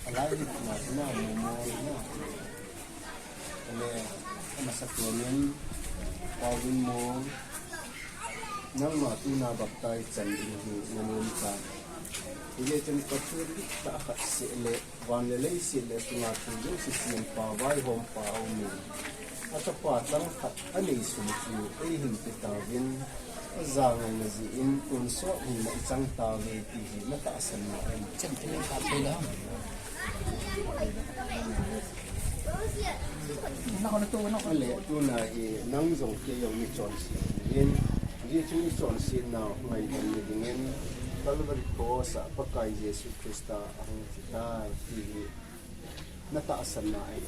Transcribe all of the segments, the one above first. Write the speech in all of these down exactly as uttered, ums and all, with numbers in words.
Alai ni na na mo mo na. Kale, amasa konin, Paulin mo, nangma tuna baptize chan ding hi na nom ta. Ile chan ka tu ta khat se le, van le lei se le, tuna tu jong si sien pa, vai hom pa, hom ni. Achapa chang khat anei sung chu, ei hin pe ta vin, aja ngai na ji in, kun so hin na i chang ta ve ti hi, na tahsan na em. Chan ti le ka tu la. Kale, tuna hi nang jong kei jong mi chonse in, Jesu mi chonse na ngai kan ni dingin, Calvary Cross a Pakai Jesu Christa ahung thi tai ti hi na tahsan na ai.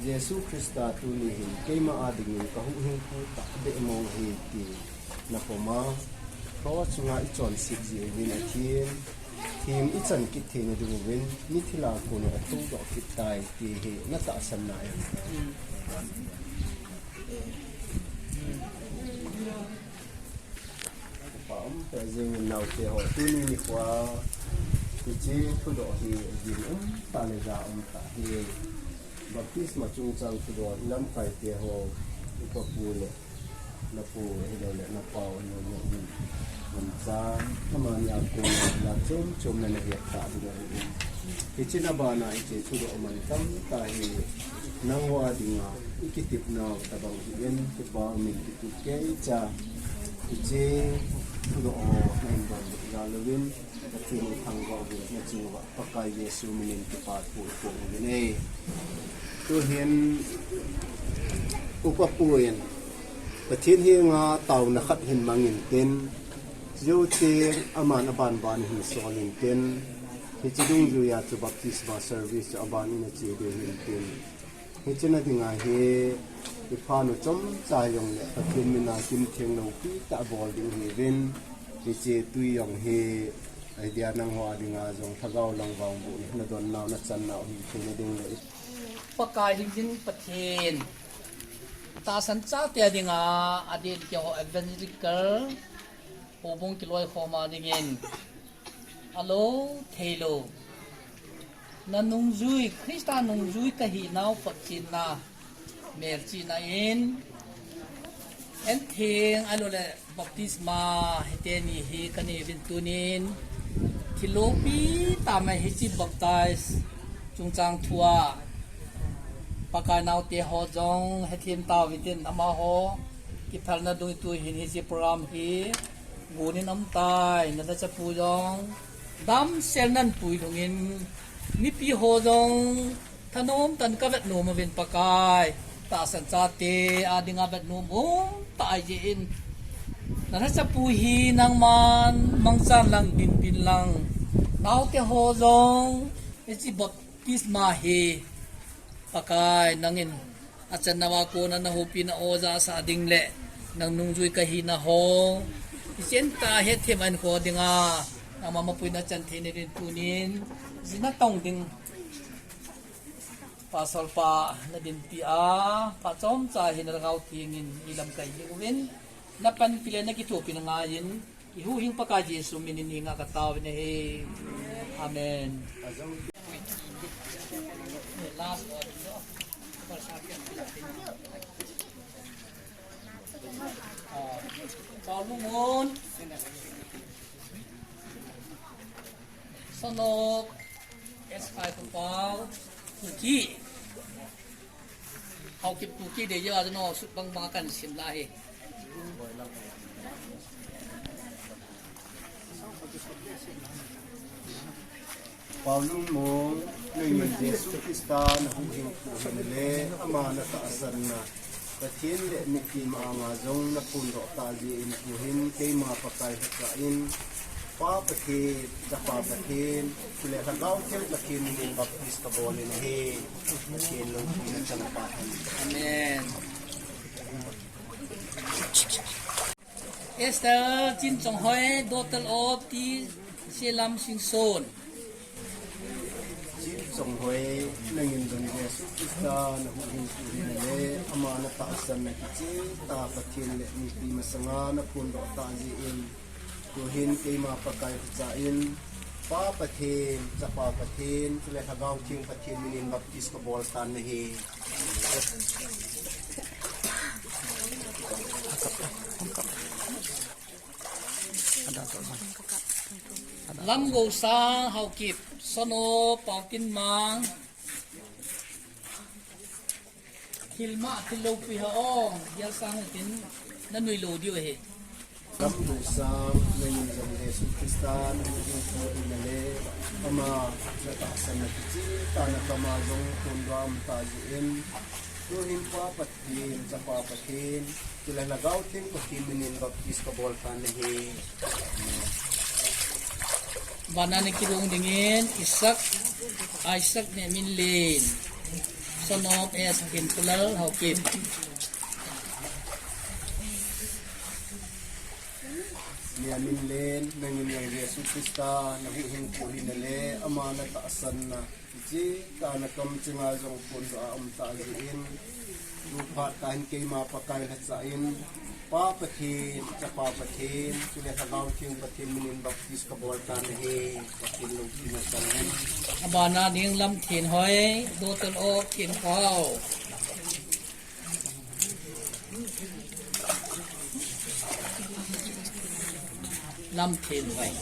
Jesu Christa tuni hin keima a dingin ka huhhingpu tahbeh mong ahi ti na pom a, cross chunga i chonset jeh uvin a thim, thim i chan kit theina ding uvin, mithi lah a kon a thoudoh kit tai ti hi na tahsan na em? Upa um peh jing in naote ho, tuni nikho a hiche thudoh hi gim um tah le ja um tah hi. Baptisma chungchang thudoh lamkai te ho, upa pu le na pu hilou le na pau hilou le, um, um cha, amani a kon a la chom chom na na het tah ding ahi. Hiche na bana hiche thudoh man tam tah hi, nangho a dinga i kitepnau tabang hi in, kipa min kitup kei cha. Hiche thudoh ho na hin donbut jal uvin, Pathen i thangvah uvin, na chunga Pakai Jesu minin kipa thu i pom uvin e. Tuhin upa pu in Pathen henga taona khat hin mang intin, Jote aman aban ban hin sol intin, hiche dungjuia chu baptisma service chu aban in ache ding ahi intin. Hiche na dinga hi, i phat u chomcha jong le, Pathen mina kin theng loupi tah bol ding ahiuvin, hiche tui jong hi, idea nangho a dinga jong, lhagao lang vang bu ni, na donnau, na channau hi, theina ding le. Pakai hingjing Pathen. Tahsan chate a dinga, adin keiho evangelical, houbung kiloikhom a dingin. Alou, theilou. Na nungjui, Christa nungjui kahinau photchenna, melchihna in, en theng, alou le baptisma, hiteni hi kanei uvin tunin, thil loupi tah mai hiche baptize chungchang thua, Pakai naote ho jong hethem tauvintin amaho, kiphalna dung tuhin hiche program hi, Gunin um tai, na lhachapu jong, damsel nan puilhungin, mipi ho jong, thanom tah in kavet nom uvin Pakai, tahsan chate, a dinga vet nom um tai jeh in. Na lhachapu hi nangman, mangchan lang, dinpin lang, naote ho jong, hiche baptisma hi, Pakai, nangin, achanna a kona na houpina o jahsah ding le, nang nungjui kahina ho, ichan tah a hethem a hinkho dinga, nangma mapuina chan theina ding tunin, jina tong ding, Pastor pa na dinpi a, phat chomcha hi na lhagao theng in, i lamkai ding uvin, na panpi le na kithopi na ngaiyin, I huhhing Pakai Jesu minin hinga katao uve. Amen. Paulungmun. Sanok. S five Pau, Kuki. Haokip Kuki dei jeh a no sut bang bang kan sim lai. Paulungmun, nangin Jesu Christa na huhhingpu hin le, ama na tahsanna. Pathen le mipi ma-anga jong na phondoh tah jeh in tuhin keima Pakai hita in, Pa Pathen, Chapa Pathen, chule Lhagao Theng Pathen minin baptize kabol in ahi. Pathen lungset na chang pha hen. Amen. Esther Chinchonghoi, daughter of T. Selam Singson. Chinchonghoi, nangin jong Jesu Christa nahuhhingpu hina le, ama natahsan na kicheh tah Pathen le mipi masanga naphondoh tah jeh in, tuhin keima Pakai kacha in, Pa Pathen, Chapa Pathen, chule Lhagao Theng Pathen minin baptis kabol tan ahi. Lamgousang Haokip, son of Paotinmang. Thil ma, thil lopi ha ong, Gelsang tin nanui lou diu ahi. Lamgousang, nangin jong Jesu Christa nahuhhingpu hina le, ama natahsan na kicheh tah nakam a jong phondoh a um tah jeh in, tuhin Pa Pathen, Chapa Pathen, chule Lhagao Theng Pathen minin baptis kabol tan ahi. Amen. Abana nakirung dingin Isaac, Isaac Nehminlen, son of S. Kinpulal Haokip. Nehminlen, nangin jong Jesu Christa nahuhhingpu hina le, ama natahsan na kicheh tah nakam chenga jong phondoh a um tah jeh in, tuphat tah hin keima Pakai lhacha in, Pa Pathen, Chapa Pathen, chule Lhagao Theng Pathen minin baptis kabol tan ahi. Pathen loupina chang hen. Abana ding Lamthenhoi, daughter of Thenkhao. Lamthenhoi.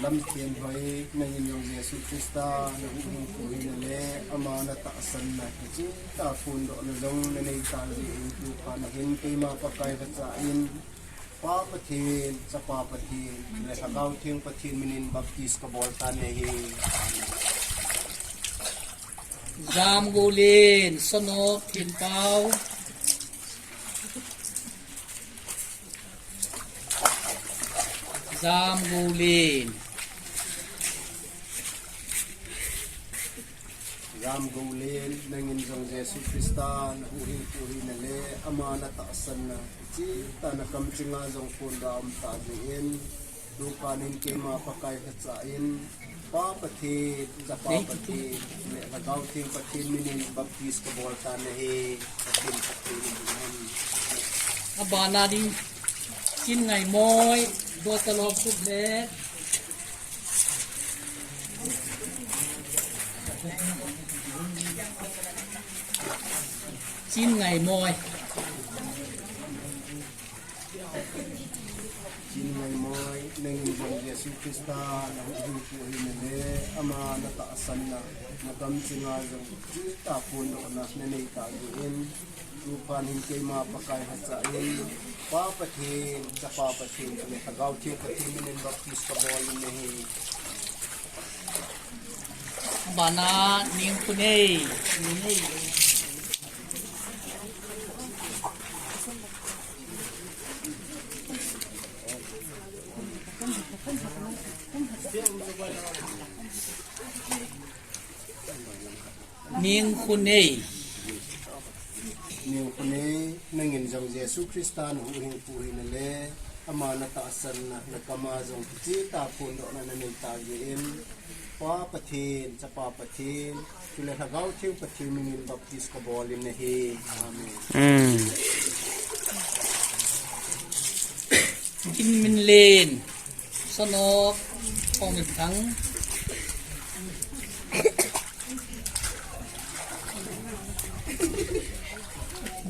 Lamthenhoi, nangin jong Jesu Christa nahuhhingpu hina le, ama natahsan na kicheh tah phondohna jong nanei tah jeh in, tuphat hin keima Pakai lhacha in, Pa Pathen, Chapa Pathen, le Lhagao Theng Pathen minin baptis kabol tan ahi. Amen. Jamgoulen, son of Thenpao. Jamgoulen. Jamgoulen, nangin jong Jesu Christa nahuhhingpu hina le, ama natahsan na kicheh tah nakam chenga jong phondoh a um tah jeh in, tuphat hin keima Pakai lhacha in, Pa Pathen, Chapa Pathen, le Lhagao Theng Pathen minin baptis kabol tan ahi. Pathen, Pathen in amen. Abana ding Chinngaimoi, daughter of Suble. Chinngaimoi. Chinngaimoi, nangin jong Jesu Christa nahuhhingpu hina le, ama natahsan na nakam chenga jong kicheh tah phondohna nanei tah jeh in, tuphat hin keima Pakai lhacha in, Pa Pathen, Chapa Pathen, le Lhagao Theng Pathen minin baptis kabol in ahi. Abana Ningkhunei, Ningkhunei. Ningkhunei. Ningkhunei, nangin jong Jesu Christa nahuhhingpu hina le, ama natahsan na nakam a jong kicheh tah phondohna nanei tah jeh in, Pa Pathen, Chapa Pathen, chule Lhagao Theng Pathen minin baptis kabol in ahi. Amen. Mm. Ginminlen, son of Khongminthang.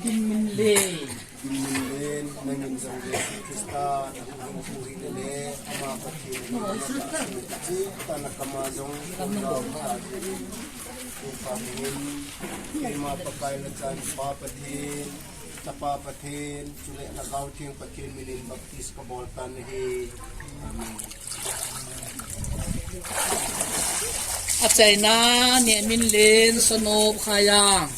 Ginminlen. Ginminlen, nangin jong Jesu Christa nahuhhingpu hina le, ama Pathen, ama Pathen, kicheh tah nakam a jong phondoh a um tah jeh in, tuphat hin keima Pakai lhacha in, Pa Pathen, Chapa Pathen, chule Lhagao Theng Pathen minin baptis kabol tan ahi. Amen. Achaina, Nehminlen, son of Khayang.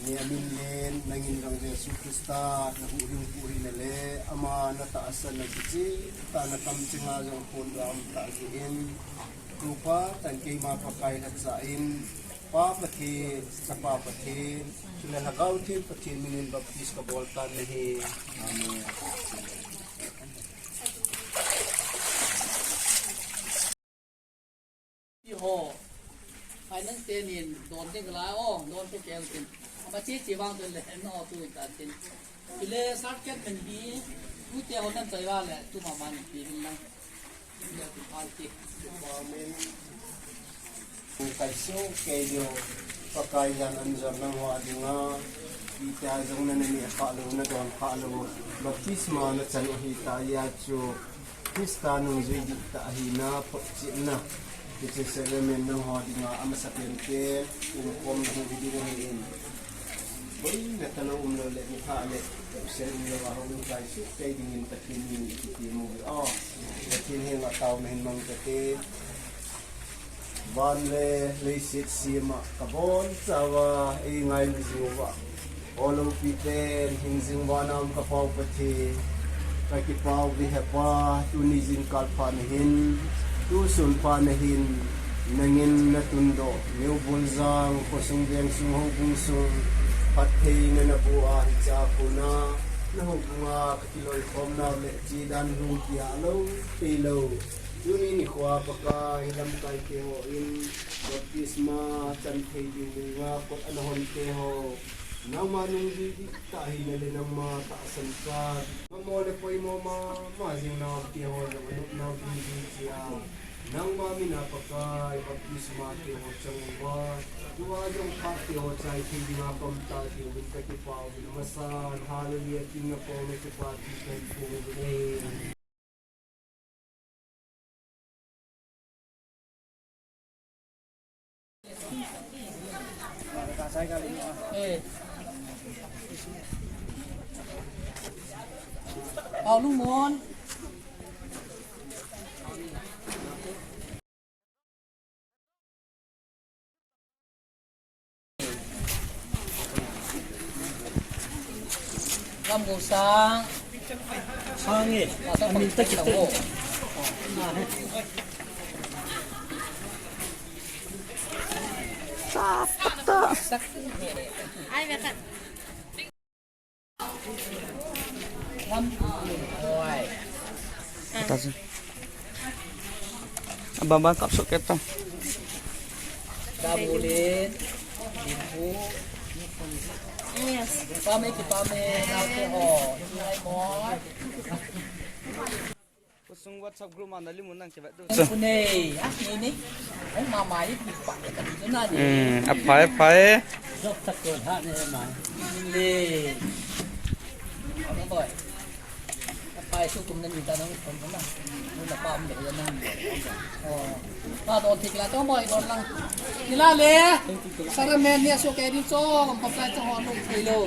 Nehminlen, nangin jong Jesu Krista na huhhing huhhingna le ama na tahsan na kicheh tah na kamcheng a jong khonung tah jeh in, tu phat tah in keima Pakai lhacha in, Pa Pathen, Chapa Pathen, chule Lhagao Theng Pathen min in baptize ka bol tan ahi. Amen. Ti ho. Ai nang te nin don te kala o, don te keu tin. Ama che che vang te le, no tu ta tin. Ile sat ket men bi, tu te ho nan chai va le, tu ma ma ni pi bin lang. Ile tu pal ti. Amen. Kaiso kei jo, Pakai jan an jam nang ho a dinga, ita jong na ni kha lo, na don kha lo, baptisma na chan u hi ta ya chu. Krista nungjui dihtah hina photchetna, hiche sacrament nangho dinga amasapen te umkhom na hung hi ding ahin. Boina talou umlou le, nitha le, absent umlou a hung kaisoh tei dingin Pathen min in kiti mu ve o. Pathen henga taona hin mang kate. Van le leiset sema kabonchauva eingailu jiuva, O loupiten, hingjing vana um ka Pau Pathen, kakipah uve Hepa, tuni jingkah phat nahin, tusun phat nahin, nangin natundoh, New Buljang, khosung vengsung houbung sung, phattheina naboh a hichea kona, nahoubunga kakiloikhomnau le chedan lungkia lou, teilou. Tuni nikhoa Pakai, lamkai te hon baptisma chan thei ding dinga kot ana hon te ho, nangma nungjui dihtah hina le nangma tahsan chan, mamo le poimo mama jing nau te ho jong anop nau ding ding chia, nangma mina Pakai baptisma te ho chang uva, tua jong phat te ho chai thei dinga pamtah diuvin kakipah uvin, amasan, Hallelujah, tin na pong na kipa ti kan pong uvin e. Eh. Pau Lungmon. Lam go sang. Sang e. Amin ta kit te. Sa ta. Ai, ve khat. Baba kap sok kita. Yes. Pame ki pame na ke ho. Kusung WhatsApp group ma na limun nang kibat tu. Kune, ah, ni ni. Ai, mama, i pi pa, i ka tu na ni. Hmm, aphai, aphai. Jok tak ko ha ni ma. Le. Ano boy. Aphai su kum na ni ta nang kon na. Ni na pa mo ya nang. Oh. Pa don thik la to boy don lang. Ni la le. Sara men ni so ke ni so, pa pa to ho no thei lo.